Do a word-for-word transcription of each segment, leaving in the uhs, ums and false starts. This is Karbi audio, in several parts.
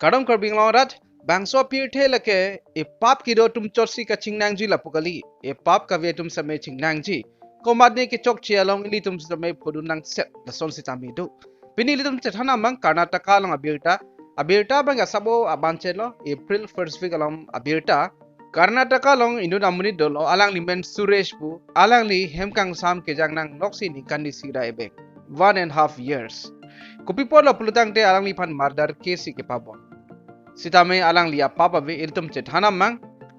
Kardom Karbi Anglong arat, bangso apirthe lake epap kedo atum chotsi kachingnangji lapu kali, epap kave atum sitame chingnangji. Komatne kechokche along ilitum sitame phodun nangset, lason sitame do. Pini ilitum chethan amang Karnataka along abirta, abirta abang asabo abanchenlo, April first week along abirta. Karnataka along inut amonit dolo, alangli men Suresh pu, alangli hem kangsam kejang nangloksi ningkan isi ra ebeng, one and half years. Kopi apotlo pulotangte alangliphan murder case si kepabon. Sitame alangli apap ave, ilitum chethan amang.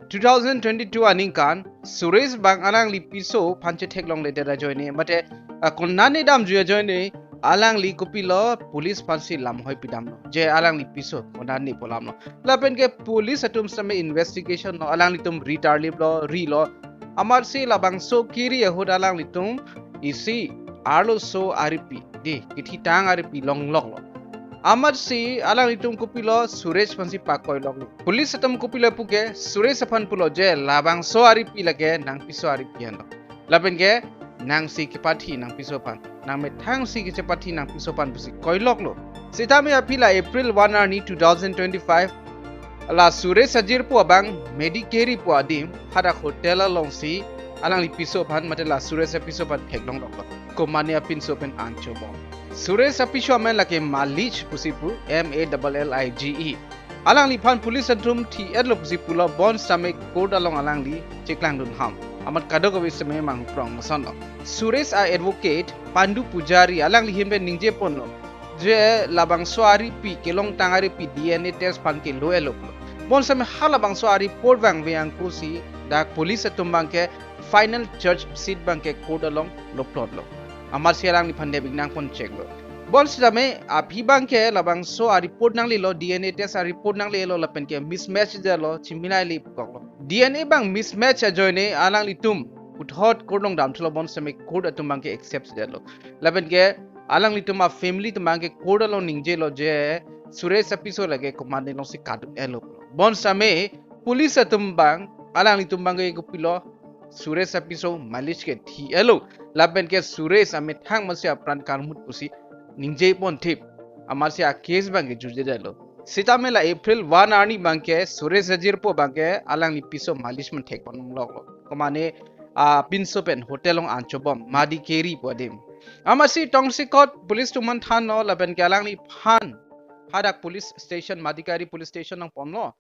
Two thousand twenty-two aningkan Suresh abang alangli piso aphan chetheklongledet ajoine mate, ah, konane damjui ajoine alangli kopilo police aphansi lamhoi pidamlo je alangli piso konane pu alamlo. Lapen ke police atum sitame investigation lo, alanglitum ri tarliplo, rilo. Amatsi labangso kiri ahut alanglitum isi arloso aripi, di, kethitang aripi longloklo. Amatsi alanglitum kopilo Suresh aphansi pakoiloklo. Police atum kopilo puke Suresh aphan pulo je labangso aripi lake nangpiso aripi anlo. Lapen ke nangsi kepathi nangpiso aphan, nangmethangsi kechepathi nangpiso aphan pusi koiloklo. Sitame aphi la April one arni two thousand twenty-five, la Suresh ajirpo abang Medicare pu adim hadak hotel alongsi alangli piso aphan mate la Suresh apiso aphan theklongloklo. Komane apinso pen anchobom. Suresh apiso amen lake Mallige pusi pu, M A L L I G E. Alangliphan police atum thi-etlo pusi pulo, bonsitame court along alangli cheklangdun ham. Amat kadokave sitame mangprong masonlo. Suresh a-advocate Pandu Pujari alangli ahin pen ningjeponlo je labangso aripi, kelongtang aripi D N A test aphan kelo-etlo pulo. Bonsitame halabangso a-report vangve angkusi dak police atum abangke final charge sheet abangke court along loplotlo. Amatsi alangliphan debik nangpon cheklo. Bonsitame aphi abangke labangso a-report nanglelo, D N A test a-report nanglelo, lapen ke mismatch detlo, chimilaili pukoklo. D N A abang mismatch ajoine alanglitum puthot court along damthulo, bonsitame court atum abangke accept detlo. Lapen ke alanglitum a-family atum abangke court along ningjelo je Suresh apiso lake komane alongsi kadun-etlo. Bonsitame police atum abang alanglitum abangke kopilo Suresh apiso Mallige ke thi-etlo. Lapen ke Suresh amethang amatsi apran karmut pusi ningjeponthip. Amatsi a-case abangke jujidetlo. Sitame la April one arni abangke Suresh ajirpo abangke alangli piso Mallige man thekponloklo. Komane apinso pen hotel along anchobom, Madikeri pu adim. Amatsi tongsekot police atum aphan thanlo lapen ke alangliphan hadak police station, Madikeri police station nangponlo.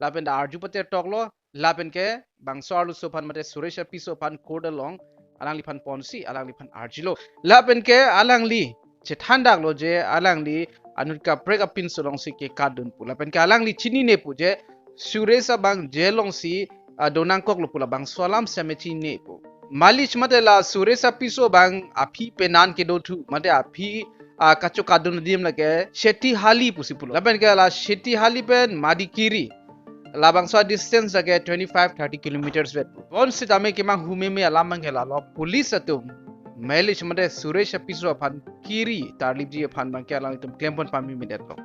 Lapen ta arju pater toklo, lapen ke bangso arloso aphan mate Suresh apiso aphan court along alangliphan ponsi alangliphan arjulo. Lapen ke alangli chethandaklo je alangli anut kaprek apinso alongsi kekatdun pu. Lapen ke alangli chinine pu je Suresh abang jail alongsi, ah, donangkoklo pu, labangso alam sitame chinine pu. Mallige mate la Suresh apiso abang aphi penan kedo thu mate aphi, ah, kachokatdun adim lake Shetihali pusi pulo. Lapen ke la Shetihali pen Madikeri, labangso a-distance lake twenty-five thirty kilometers vet pu. Bonsitame kemanghu meme alam abangke lalo, police atum Mallige mate Suresh apiso aphan kiri tarlipji aphan abangke alanglitum klempon pamemedetlo.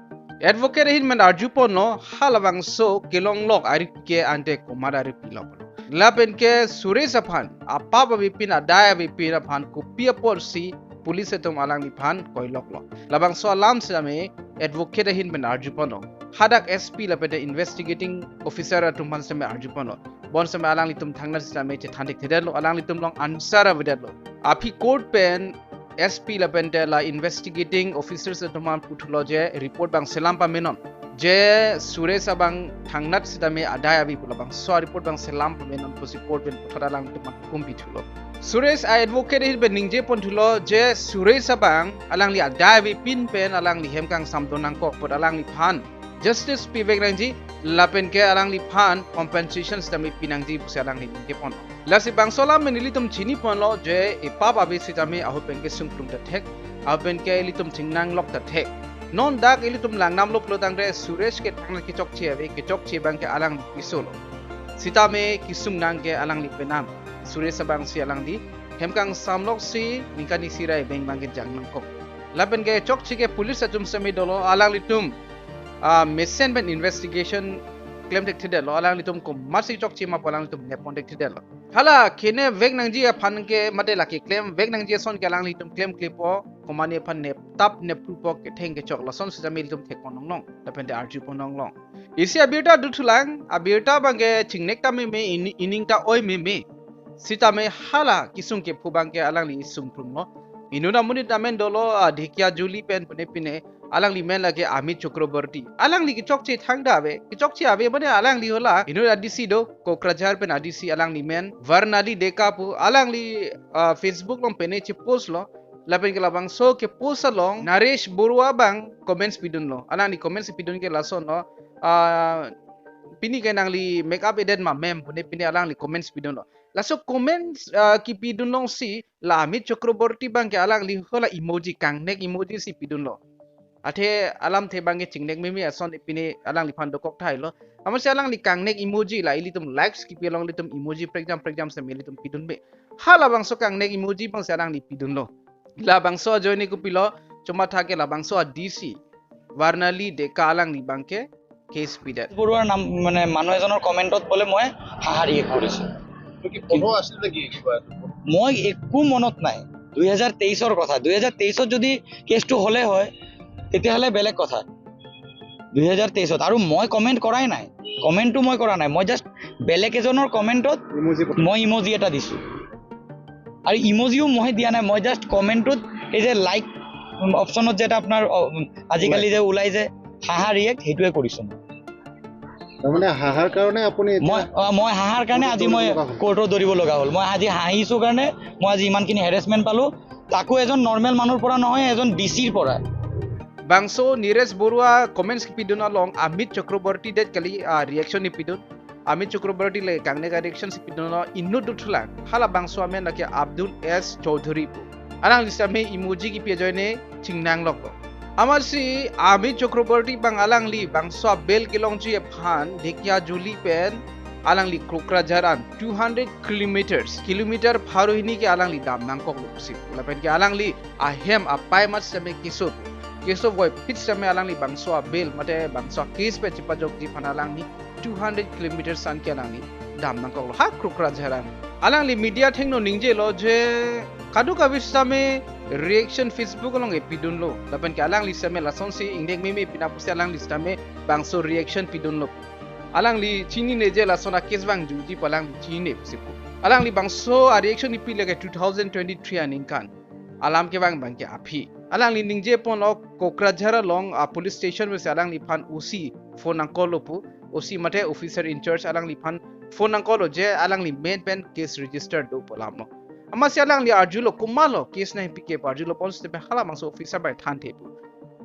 Advocate ahin pen arjuponlo, halabangso kelonglok aripi ke ante komat aripi lo. Lapen ke Suresh aphan apap avepin, adai avepin aphan kopi apotsi police atum alangliphan koiloklo. Labangso alam sitame advocate ahin pen arjuponlo. Hadak S P lapen te investigating officer atum aphan sitame arjuponlo. Bonsitame alanglitum thangnat sitame chethan thekthedetlo, alanglitum along answer avedetlo. Aphi court pen S P lapen te la investigating officers atum aphan puthulo je report abang selam pamenon. Je Suresh abang thangnat sitame adai ave pu, labangso a-report abang selam pamenon pusi court pen puthot alangtum aphan hukum pithulo. Suresh a-advocate ahin pen ningjeponthulo je Suresh abang alangli adai avepin pen alangli hem kangsam donangkok apot alangliphan justice pivek nangji lapen ke alangliphan compensation sitame pinangji pusi alangli ningjeponlo. Lasi bangso alam pen ilitum chiniponlo je epap ave sitame ahut pen ke sungklung ta thek, ahut pen ke ilitum chingnanglok ta thek. Non dak ilitum langdamlo pulotangte Suresh ke thangnat kechokche ave, kechokche abangke alangli pisolo. Sitame kesung nang ke alangli penang. Suresh abangsi alangli hem kangsamloksi ningkan isi ra ebeng abangke jangnangkok. Lapen ke chokche ke police atum sitame dolo, alanglitum, ah, mesen pen investigation klem thekthedetlo, alanglitum komatsi chokche ma pu alanglitum nepon thekthedetlo. Hala kenevek nangji aphan ke mate la keklem vek nangji ason ke alanglitum klemklepo, komane aphan neptap neprupo ketheng kechok lason sitame ilitum thekpon longlong, lapente arjupon longlong. Isi abirta dothulang, abirta abangke chingnek ta meme, ini- ining ta oi meme. Sitame hala kesung kephu abangke alangli sungprumlo. Inut amonit amen dolo, ah, Dhekijuli pen pune pine alangli men lake Amit Chakraborty. Alangli kechokche thangta ave, kechokche ave mane alangli hala inut a-D C do, Kokrajhar pen a-D C alangli men, Varnali Deka pu, alangli, ah, Facebook along pene chepostlo. Lapen ke labangso kepost along Naresh Baruah abang comments pidunlo. Alangli comments pidun ke lasonlo, ah, pini ke nangli make up edet ma mem pune pine alangli comments pidunlo. Laso comments, ah, kipidun alongsi la Amit Chakraborty abangke alangli hala emoji, kangnek emoji si pidunlo. Athe alamthe abangke chingnek meme ason pine alangliphan dokok thailo. Amatsi alangli kangnek emoji la ilitum likes kipi along ilitum emoji prekjam prekjam sitame ilitum pidunbe. Halabangso kangnek emoji abangsi alangli pidunlo. Labangso ajoine kopilo, chomatha ke labangso a-D C Varnali Deka alangli abangke case pidet. বৰুৱাৰ নাম মানে মানুহ এজনৰ কমেণ্টত বোলে মই হাঁহা ৰিয়েক্ট কৰিছোঁ। এইটো কি ফটো আছিল নেকি কিবা? মই একো মনত নাই। দুই হাজাৰ তেইছৰ কথা, দুই হাজাৰ তেইছত যদি কেছটো হ'লে হয় তেতিয়াহ'লে বেলেগ কথা। দুই হাজাৰ তেইছত আৰু মই কমেণ্ট কৰাই নাই, কমেণ্টটো মই কৰা নাই, মই জাষ্ট বেলেগ এজনৰ কমেণ্টত ইমোজি পঠাইছে। মই ইমোজি এটা দিছোঁ। আৰু ইমোজিও মই দিয়া নাই, মই জাষ্ট কমেণ্টটোত এই যে লাইক অপশ্যনত যে এটা আপোনাৰ, অ, আজিকালি যে ওলাই যে হাঁহা ৰিয়েক্ট, সেইটোৱে কৰিছোঁ মই। তাৰমানে হাঁহাৰ কাৰণে আপুনি এতিয়া মই, অ, মই হাঁহাৰ কাৰণে আজি মই কোৰ্টত দৌৰিব লগা হ'ল। কোৰ্টত দৌৰিব লগা হ'ল। মই আজি হাঁহিছোঁ কাৰণে মই আজি ইমানখিনি হেৰেছমেণ্ট পালোঁ। তাকো এজন নৰ্মেল মানুহৰ পৰা নহয়, এজন ডি চিৰ পৰা। Bangso Naresh Baruah comments kipidun along Amit Chakraborty det kali, ah, reaction kipidun. Amit Chakraborty le kangnek a-reaction si pidunlo, inut dothulang. Halabangso amen lake Abdul S Chowdhury pu. Alangli sitame emoji kipi ajoine chingnangloklo. Amatsi Amit Chakraborty abang alangli bangso a-bail kelongji aphan Dhekijuli pen alangli Kokrajhar an two hundred kilometers, kilometer pharo hini ke alangli dam nangkoklo pusi. Lapen ke alangli ahem apai amat sitame keso, keso voiphit sitame alangli bangso a-bail mate bangso a-case pen chepajokji aphan alangli two hundred kilometers an ke alangli dam nangkoklo, ha Kokrajhar an. Alangli media athengno ningjelo je kadokave sitame reaction Facebook along epidunlo. Lapen ke alangli sitame lasonsi ingnek meme pina pusi alangli sitame bangso reaction pidunlo. Alangli chinine je lason a-case vangjuji pu alangli chinine pusi pu. Alangli bangso a-reaction kipi lake two thousand twenty-three aningkan. Alam kevang abangke aphi. Alangli ningjeponlo Kokrajhar along a-police station pusi alangliphan O C phone nangkollo pu. O C mate officer in charge alangliphan phone nangkollo je alangli men pen case register do pu alamlo. Amatsi alangli arjulo komatlo case nangpi ke pu arjulo, bonsitame halabangso officer abang thanthe pu.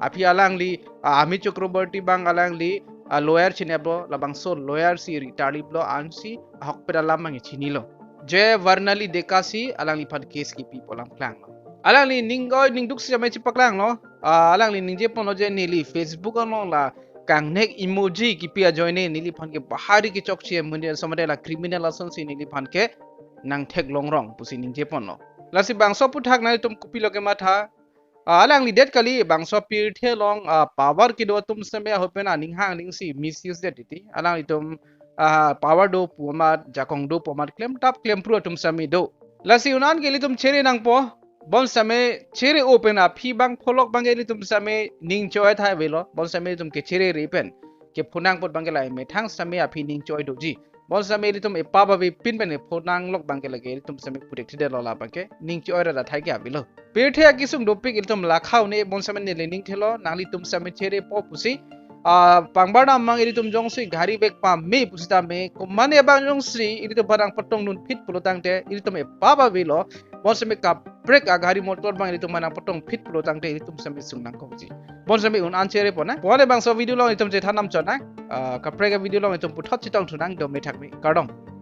Aphi alangli, ah, Amit Chakraborty abang alangli, ah, lawyer chineplo, labangso lawyer si ri tarliplo ansi ahokpet alam abang chinilo. Je Varnali Deka si alangliphan case kipi pu alam klanglo. Alangli ning oi ning duk sitame chepaklanglo. Ah, alangli ningjeponlo je neli Facebook along la kangnek emoji kipi ajoine neliphan ke bahari kechokche amonit ason mate la criminal asonsi neliphan ke nangtheklong rong pusi ningjeponlo. Lasi bangso aphuthak nanglitum kopilo kematha, ah, alangli det kali bangso apirthe along, ah, power kedo atum sitame ahut pen aning hang aning si misuse det titi. Alanglitum, ah, power do pu amat, jakong do pu amat klemtap klemphru atum sitame do. Lasi un-an ke ilitum chere nangpo, bonsitame chere-o pen aphi abang pholok abangke ilitum sitame ning choi thai avelo, bonsitame ilitum kechere-re pen kephonang apot abangke la methang sitame aphi ning choi doji. Bonsitame ilitum epap avepin pen ephonanglok abangke lake ilitum sitame puthekthedetlo, la abangke ning choi ra thai ke avelo. Pirthe akesung dopik ilitum lakha un-e, bonsitame neli ningthelo, nanglitum sitame cherepo pusi. Ah, pangbar dam mang ilitum jongsi gari vek pame pusitame, komane abang jongsi ilitum aphan nangpatongdunphit pulo tangte ilitum epap avelo, bonsitame kaprek agari motor abang ilitum aphan nangpatongphit pulo tangte ilitum sitame sung nangkokji. Bonsitame un-an cherepo nang. Pone bangso video along ilitum chethan nangchot nang. Ah, kaprek avideo along ilitum puthot chetongthu nang, dome thakme, kardom.